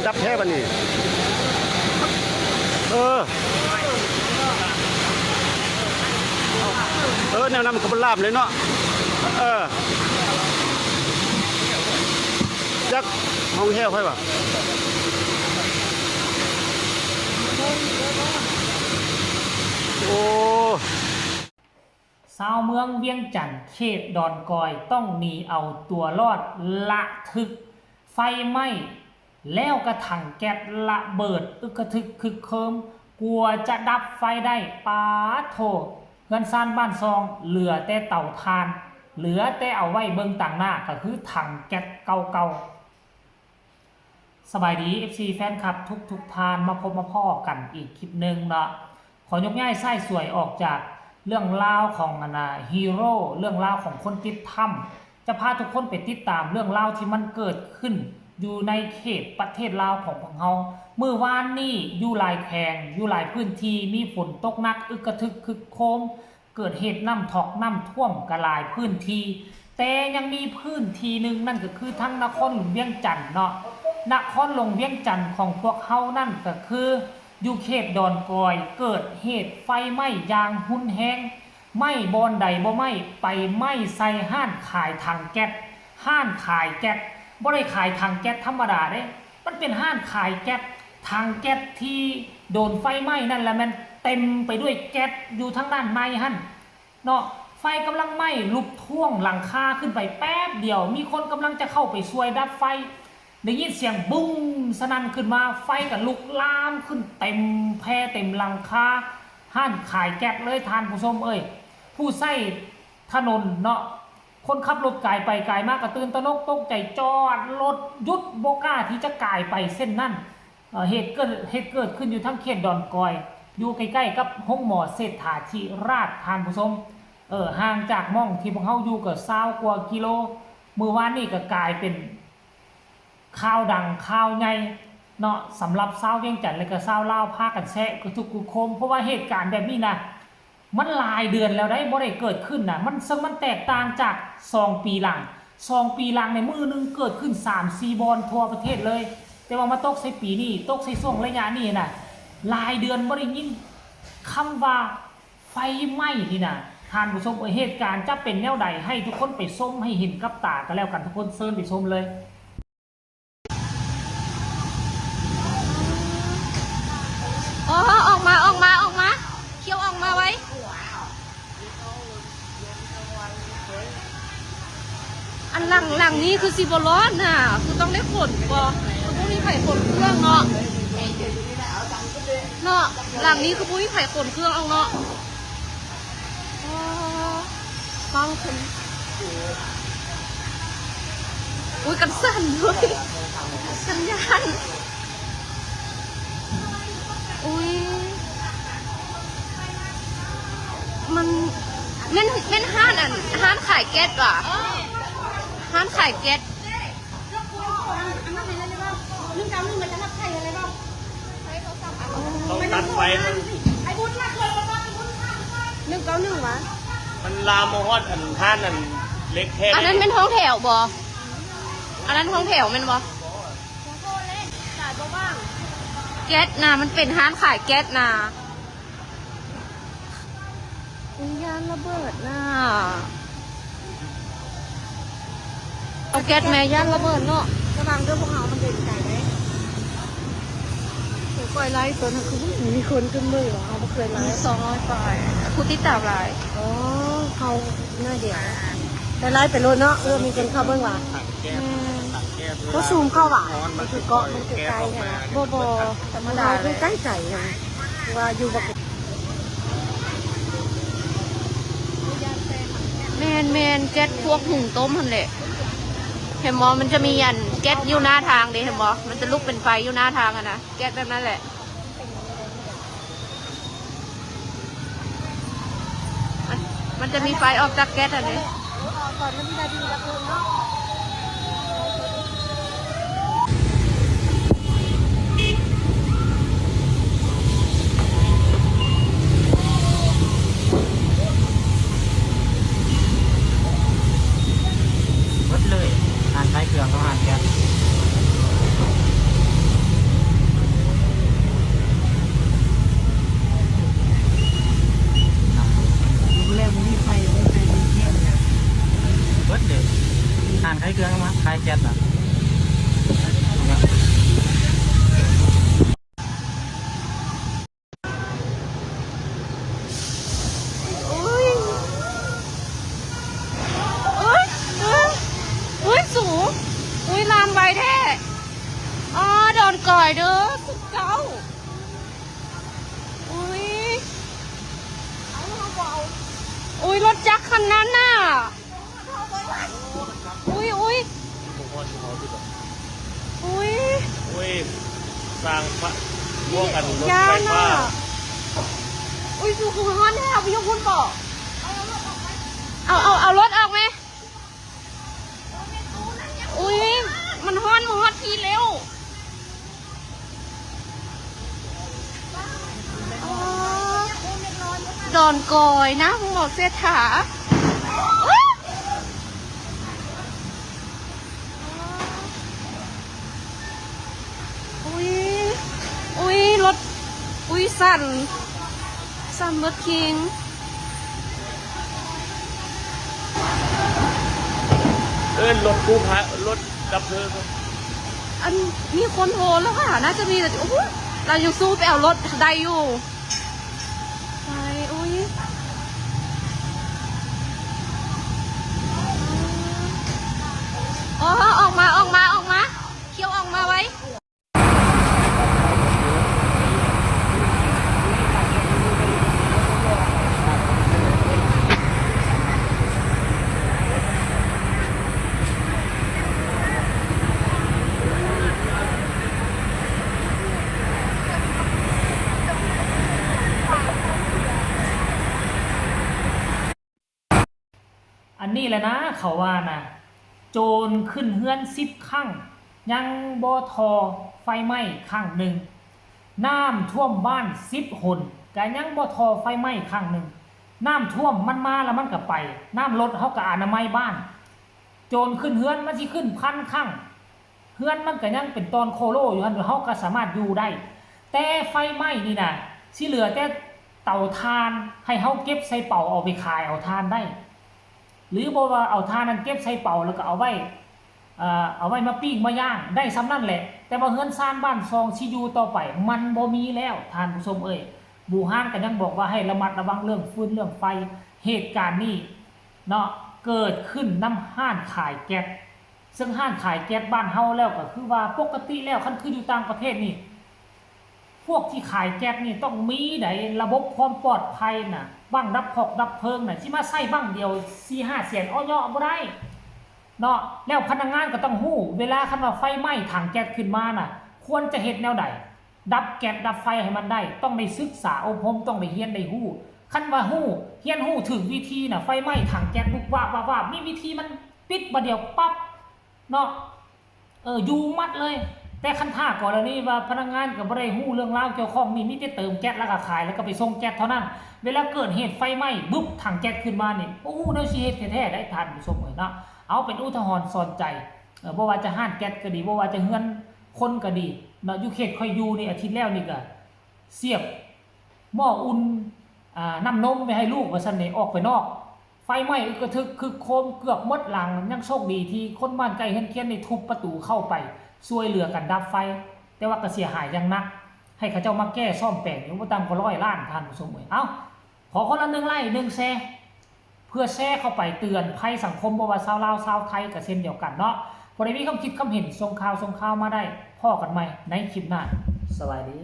ຈັບແທ້ບັດນີ້ ເອີ ເອີ ແນວນັ້ນມັນກໍບໍ່ລາມເລີຍເນາະ ເອີ ຈັກຫ້ອງແຮວໃຜວະ ໂອ້. ຊາວເມືອງວຽງຈັນ ເຂດດອນກອຍ ຕ້ອງໜີເອົາຕົວລອດ ລະທຶກໄຟໄໝ້ ແລ້ວກະຖັງແກັສລະເບີດ ອຶກກະທຶກຄຶກເຄີມ ກວ່າຈະດັບໄຟໄດ້. ປາດໂທ້ ເຮືອນຊານບ້ານຊ່ອງ ເຫຼືອແຕ່ເຕົາຖ່ານ ເຫຼືອແຕ່ເອົາໄວ້ເບິ່ງຕາງໜ້າ ກະຄືຖັງແກັສເກົ່າໆ. ສະບາຍດີ ເອັຟຊີ ແຟນຄລັບທຸກໆທ່ານ ມາພົບມາພໍ້ກັນອີກຄລິບໜຶ່ງເນາະ. ຂໍຍົກຍ້າຍຊາຍສວຍອອກຈາກເລື່ອງລາວຂອງ ອັນນ່າ ຮີໂຣ ເລື່ອງລາວຂອງຄົນຕິດຖ້ຳ ຈະພາທຸກຄົນໄປຕິດຕາມເລື່ອງລາວທີ່ມັນເກີດຂຶ້ນຢູ່ໃນເຂດປະເທດລາວຂອງພວກເຮົາ. ມື້ວານນີ້ຢູ່ຫຼາຍແຂວງ ຢູ່ຫຼາຍພື້ນທີ່ ມີຝົນຕົກໜັກ ອຶກກະທຶກຄຶກໂຄມ ເກີດເຫດນ້ຳຖອກນ້ຳຖ້ວມກະຫຼາຍພື້ນທີ່ ແຕ່ຍັງມີພື້ນທີ່ໜຶ່ງ ນັ້ນກະຄືທາງນະຄອນຫຼວງວຽງຈັນເນາະ. ນະຄອນຫຼວງວຽງຈັນຂອງພວກເຮົານັ້ນກະຄືຢູ່ເຂດດອນກອຍ ເກີດເຫດໄຟໄໝ້ຢ່າງຮຸນແຮງ ໄໝ້ບ່ອນໃດບໍ່ໄໝ້ ໄປໄໝ້ໃສ່ຮ້ານຂາຍຖັງແກັສ. ຮ້ານຂາຍແກັສ ບໍ່ໄດ້ຂາຍຖັງແກັສທຳມະດາເດ້ ມັນເປັນຮ້ານຂາຍແກັສ ຖັງແກັສທີ່ໂດນໄຟໄໝ້ນັ້ນລະແມ່ນເຕັມໄປດ້ວຍແກັສຢູ່ທາງດ້ານໃນຫັ້ນເນາະ. ໄຟກຳລັງໄໝ້ລຸກທ່ວມຫຼັງຄາຂຶ້ນໄປແປັບດຽວ ມີຄົນກຳລັງຈະເຂົ້າໄປຊ່ວຍດັບໄຟ ໄດ້ຍິນສຽງບຶ້ມສະໜັ່ນຂຶ້ນມາ ໄຟກະລຸກລາມຂຶ້ນເຕັມແພເຕັມຫຼັງຄາຮ້ານຂາຍແກັສເລີຍທ່ານຜູ້ຊົມເອີຍ. ຜູ້ໃຊ້ຖະໜົນເນາະ ຄົນຂັບລົດກາຍໄປກາຍມາກະຕື່ນຕະໜົກຕົກໃຈ ຈອດລົດຢຸດ ບໍ່ກ້າທີ່ຈະກາຍໄປເສັ້ນນັ້ນ. ເຫດເກີດ ເຫດເກີດຂຶ້ນຢູ່ທາງເຂດດອນກອຍ ຢູ່ໃກ້ໆກັບໂຮງໝໍເສດຖາທິຣາດທ່ານຜູ້ຊົມ. ເອີ ຫ່າງຈາກໝ່ອງທີ່ພວກເຮົາຢູ່ກະຊາວກວ່າກິໂລ. ມື້ວານນີ້ກະກາຍເປັນຂ່າວດັງຂ່າວໃຫຍ່ເນາະ ສຳລັບຊາວວຽງຈັນ ແລະກະຊາວລາວພາກັນແຊະກະທຸກກຸຄົມ ເພາະວ່າເຫດການແບບນີ້ນະ ມັນຫຼາຍເດືອນແລ້ວໃດ໋ ບໍ່ໄດ້ເກີດຂຶ້ນນະ ມັນ ເຊິ່ງມັນແຕກຕ່າງຈາກສອງປີຫຼັງ. ສອງປີຫຼັງໃນມື້ໜຶ່ງເກີດຂຶ້ນສາມສີ່ບ່ອນທົ່ວປະເທດເລີຍ ແຕ່ວ່າມາຕົກໃສ່ປີນີ້ ຕົກໃສ່ຊ່ວງໄລຍະນີ້ນະ ຫຼາຍເດືອນບໍ່ໄດ້ຍິນຄຳວ່າໄຟໄໝ້ນີ້ນະ ທ່ານຜູ້ຊົມເອີຍ. ເຫດການຈະເປັນແນວໃດ ໃຫ້ທຸກຄົນໄປຊົມໃຫ້ເຫັນກັບຕາກະແລ້ວກັນ ທຸກຄົນເຊີນໄປຊົມເລີຍ. ອໍ ອອກມາ ອອກມາ ອອກມາ ຂຽວອອກມາໄວ. ອັນຫຼັງ ຫຼັງນີ້ຄືຊິບໍ່ລອດນະ ຄືຕ້ອງໄດ້ຂົນບໍ່ ຄືບໍ່ມີໃຜຂົນເຄື່ອງເນາະ ເນາະ ຫຼັງນີ້ຄືບໍ່ມີໃຜຂົນເຄື່ອງອອກເນາະ. ອໍ ຟັງເພິ່ນ ອຸ້ຍ ກັນສັ່ນດ້ວຍ ສັນຍານ ອຸ້ຍ ມັນ ແມ່ນ ແມ່ນຮ້ານ ອັນ ຮ້ານຂາຍແກັສຫວາ? ຮ້ານຂາຍແກັສ. ເຂົາຕັດໄຟມັນ ໜຶ່ງເກົ້າໜຶ່ງຫວາ? ມັນລາມມາຮອດອັນຮ້ານອັນເຫຼັກແທ້. ອັນນັ້ນແມ່ນຫ້ອງແຖວບໍ່? ອັນນັ້ນຫ້ອງແຖວແມ່ນບໍ່? ແກັສນະ ມັນເປັນຮ້ານຂາຍແກັສນະ. ອຸ້ຍ ຢ້ານລະເບີດນະ ເອົາແກັສແມ່ ຢ້ານລະເບີດເນາະ. ລະວັງເດີພວກເຮົາ ມັນເດີນໄກເດ້. ໂອ້ ຂ້ອຍໄລຟ໌ສົດຫັ້ນຄືບໍ່ເຫັນມີຄົນຂຶ້ນເບິ່ງຫວາ ເຮົາບໍ່ເຄີຍໄລຟ໌. ມີສອງຮ້ອຍປາຍ ຜູ້ຕິດຕາມຫຼາຍ. ອໍ ເຂົາໜ້ອຍດຽວ ໄລຟ໌ໄປໂລດເນາະ ເອີ ມີຄົນເຂົ້າເບິ່ງຫວາ. ແມ່ນ ເຂົາຊູມເຂົ້າຫວາ ມັນຄືເກາະ ມັນໃກ້ໆ ບໍ່ ບໍ່ ທຳມະດາ ເຮົາຄືໃກ້ໆ ຫຍັງ ວ່າຢູ່ບໍ່ ແມ່ນໆ ແກັສພວກຫຸງຕົ້ມຫັ້ນແຫຼະ. ເຫັນບໍ່ ມັນຈະມີອັນແກັສຢູ່ໜ້າທາງເດ້ ເຫັນບໍ່ ມັນຈະລຸກເປັນໄຟຢູ່ໜ້າທາງຫັ້ນນະ ແກັສແບບນັ້ນແຫຼະ. ມັນ ມັນຈະມີໄຟອອກຈາກແກັສຫັ້ນເດ້. ເບິດເລີຍ ຮ້ານຂາຍເຄື່ອງກັບຮ້ານແກັສ. ກອຍເດີ ສຸດເຈົ້າ. ອຸ້ຍ ອຸ້ຍ ລົດຈັກຄັນນັ້ນນະ. ອຸ້ຍ ອຸ້ຍ ອຸ້ຍ ສ້າງພະ ບວກກັນລົດໄຟຟ້າ. ອຸ້ຍ ຄືຮ້ອນແທ້ ໄປຢູ່ພຸ້ນບໍ? ເອົາ ເອົາ ເອົາລົດອອກແມ. ອຸ້ຍ ມັນຮ້ອນ ມາຮອດພີ້ແລ້ວ. ອໍ ດອນກອຍນະ ໝໍເສດຖາ. ອຸ້ຍ ອຸ້ຍ ລົດ ອຸ້ຍ ສັ່ນ ສັ່ນລົດຄີງ. ເອີ້ນລົດກູ້ໄພ ລົດດັບເພີງ. ອັນ ມີຄົນໂທແລ້ວຫວາ? ໜ້າຈະມີແຫຼະ. ໂອ້ໂຫ ລາວຍັງສູ້ໄປເອົາລົດໄດ້ຢູ່. ໄປ ໂອ້ຍ ອໍ ອອກມາ ອອກມາ ອອກມາ ຂຽວອອກມາໄວ. ອັນນີ້ແຫຼະນະ ເຂົາວ່ານະ ໂຈນຂຶ້ນເຮືອນສິບຄັ້ງ ຍັງບໍ່ທໍ່ໄຟໄໝ້ຄັ້ງໜຶ່ງ, ນ້ຳຖ້ວມບ້ານສິບຫົນ ກະຍັງບໍ່ທໍ່ໄຟໄໝ້ຄັ້ງໜຶ່ງ. ນ້ຳຖ້ວມມັນມາແລ້ວມັນກະໄປ, ນ້ຳລົດເຮົາກະອະນາໄມບ້ານ. ໂຈນຂຶ້ນເຮືອນມັນຊິຂຶ້ນພັນຄັ້ງ ເຮືອນມັນກະຍັງເປັນຕອນໂຄໂລຢູ່ຫັ້ນ ເຮົາກະສາມາດຢູ່ໄດ້. ແຕ່ໄຟໄໝ້ນີ້ນະ ຊິເຫຼືອແຕ່ເຕົາຖ່ານ ໃຫ້ເຮົາເກັບໃສ່ເປົາເອົາໄປຂາຍເອົາຖ່ານໄດ້ ຫຼືບໍ່ວ່າເອົາຖ່ານນັ້ນເກັບໃສ່ເປົາ ແລ້ວກະເອົາໄວ້ ເອົາໄວ້ມາປີ້ງມາຍ່າງໄດ້ສ່ຳນັ້ນແຫຼະ. ແຕ່ວ່າເຮືອນຊານບ້ານຊ່ອງຊິຢູ່ຕໍ່ໄປ ມັນບໍ່ມີແລ້ວ ທ່ານຜູ້ຊົມເອີຍ. ບູຮານກະຍັງບອກວ່າໃຫ້ລະມັດລະວັງເລື່ອງຟືນເລື່ອງໄຟ. ເຫດການນີ້ເນາະ ເກີດຂຶ້ນນຳຮ້ານຂາຍແກັດ ເຊິ່ງຮ້ານຂາຍແກັດບ້ານເຮົາແລ້ວກະຄືວ່າປົກກະຕິແລ້ວ ຄັນຄືຢູ່ຕ່າງປະເທດນີ້ ພວກທີ່ຂາຍແກັດນີ້ຕ້ອງມີໃດ໋ ລະບົບຄວາມປອດໄພນະ ບັ້ງດັບຄອກດັບເພີງນະ ຊິມາໃຊ້ບັ້ງດຽວສີ່ຫ້າແສນ ເອາະເຍາະບໍ່ໄດ້ເນາະ. ແລ້ວພະນັກງານກະຕ້ອງຮູ້ ເວລາຄັນວ່າໄຟໄໝ້ຖັງແກັດຂຶ້ນມານະ ຄວນຈະເຮັດແນວໃດ ດັບແກັດດັບໄຟໃຫ້ມັນໄດ້ ຕ້ອງໄດ້ສຶກສາອົບຮົມ ຕ້ອງໄດ້ຮຽນໄດ້ຮູ້. ຄັນວ່າຮູ້ ຮຽນຮູ້ຖືກວິທີນະ ໄຟໄໝ້ຖັງແກັດວຸບວາບວາບວາບ ມີວິທີມັນປິດບາດດຽວປັບເນາະ ເອີ ຢູ່ໝົດເລີຍ. ແຕ່ຄັນຖ້າກໍລະນີວ່າພະນັກງານກໍບໍ່ໄດ້ຮູ້ເລື່ອງລາວກ່ຽວຂ້ອງນີ້ ມີແຕ່ເຕີມແກັດແລ້ວກໍຂາຍ ແລ້ວກໍໄປສົ່ງແກັດເທົ່ານັ້ນ ເວລາເກີດເຫດໄຟໄໝ້ບຶບ ຖັງແກັດຂຶ້ນມານີ້ ບໍ່ຮູ້ແນວຊິເຮັດແທ້ໆໄດ໋ ທ່ານຜູ້ຊົມເອີຍເນາະ. ເອົາເປັນອຸທາຫອນສອນໃຈ ເອີ ບໍ່ວ່າຈະຮ້ານແກັດກໍດີ ບໍ່ວ່າຈະເຮືອນຄົນກໍດີເນາະ. ຢູ່ເຂດຂ້ອຍຢູ່ນີ້ ອາທິດແລ້ວນີ້ກໍສຽບໝໍ້ອຸ່ນ ອາ ນ້ຳນົມໄປໃຫ້ລູກວ່າຊັ້ນນີ້ ອອກໄປນອກ ໄຟໄໝ້ອຶກກະທຶກຄຶກໂຄມເກືອບໝົດຫຼັງ. ຍັງໂຊກດີທີ່ຄົນບ້ານໃກ້ເຮືອນຄຽນໄດ້ທຸບປະຕູເຂົ້າໄປຊ່ວຍເຫຼືອກັນດັບໄຟ ແຕ່ວ່າກໍເສຍຫາຍຢ່າງໜັກ ໃຫ້ເຂົາເຈົ້າມາແກ້ສ້ອມແປງຢູ່ບໍ່ຕ່ຳກວ່າຮ້ອຍລ້ານ ທ່ານຜູ້ຊົມເອີຍ. ເອົ້າ ຂໍຄົນລະໜຶ່ງໄລ້ ໜຶ່ງແຊ ເພື່ອແຊເຂົ້າໄປເຕືອນໄພສັງຄົມ ບໍ່ວ່າຊາວລາວຊາວໄທກໍເຊັ່ນດຽວກັນເນາະ. ຜູ້ໃດມີຄຳຄິດຄຳເຫັນ ສົ່ງຂ່າວ ສົ່ງຂ່າວມາໄດ້. ພໍ້ກັນໃໝ່ໃນຄລິບໜ້າ. ສະບາຍດີ.